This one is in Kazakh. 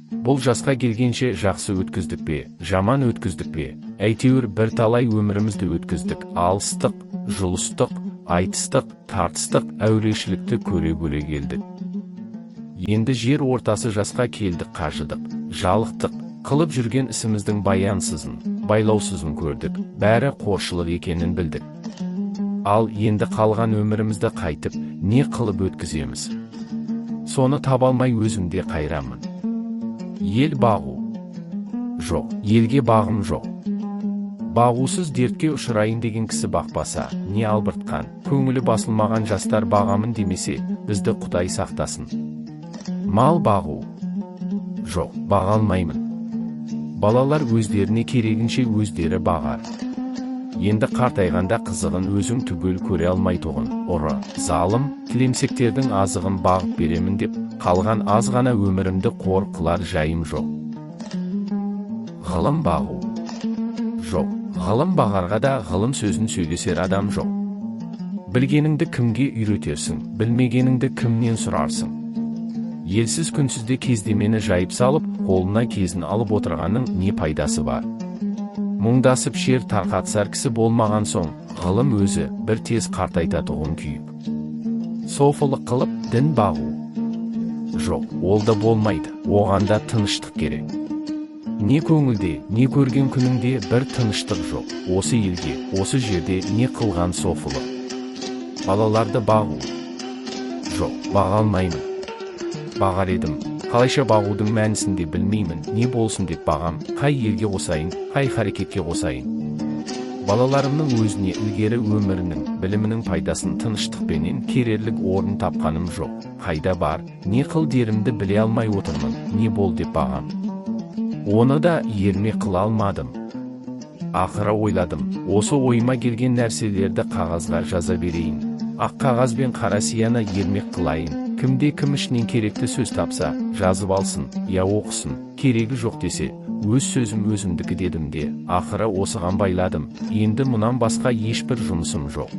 Бұл жасқа келгенше жақсы өткіздік пе, жаман өткіздік пе, әйтеуір бірталай өмірімізді өткіздік, алыстық, жұлыстық, айтыстық, тартыстық, әурешілікті көре-көре келдік. Енді жер ортасы жасқа келдік, қажыдық, жалықтық, қылып жүрген ісіміздің баянсызын, байлаусызын көрдік, бәрі қоршылық екенін білдік. Ал енді қалған өмірімізді қайтып, не қылып өткіземіз? Соны таба алмай өзімде қайранмын. Ел бағу. Жоқ, елге бағым жоқ. Бағусыз дертке ұшырайын деген кісі бақпаса, не албыртқан, көңілі басылмаған жастар бағамын демесе, бізді Құдай сақтасын. Мал бағу. Жоқ, баға алмаймын. Балалар өздеріне керегінше өздері бағар. Енді қартайғанда қызығын өзің түгел көре алмайтұғын, ұры, залым, тілемсектердің азығын бағып беремін деп, қалған аз ғана өмірімді қор қылар жайым жоқ. Ғылым бағу. Жоқ, ғылым бағарға да ғылым сөзін сөйлесер адам жоқ. Білгеніңді кімге үйретерсің, білмегеніңді кімнен сұрарсың? Елсіз күнсізде кездемені жайып салып, қолына кезін алып отырғанның не пайдасы бар? Мұңдасып шер тарқатысар кісі болмаған соң, ғылым өзі бір тез қартайтатұғын күйік. Софылық қылып, дін бағу. Жоқ, ол да болмайды, оған да тыныштық керек. Не көңілде, не көрген күніңде бір тыныштық жоқ. Осы елге, осы жерде не қылған софылық? Балаларды бағу. Жоқ, баға алмаймын. Бағар едім, қалайша бағудың мәнісін де білмеймін, не болсын деп бағам, қай елге қосайын, қай харекетке қосайын. Балаларымның өзіне ілгері өмірінің, білімінің пайдасын тыныштықпенен керерлік орын тапқаным жоқ. Қайда бар, не қыл дерімді біле алмай отырмын, не бол деп бағам. Оны да ерме қыла алмадым. Ақыры ойладым, осы ойыма келген нәрселерді қағазға жаза берейін. Ақ қағаз бен қара сияны ермек қылайын. Кімде кім ішінен керекті сөз тапса, жазып алсын, я оқысын, керегі жоқ десе, өз сөзім өзімдікі дедім де, ақыры осыған байладым, енді мұнан басқа ешбір жұмысым жоқ.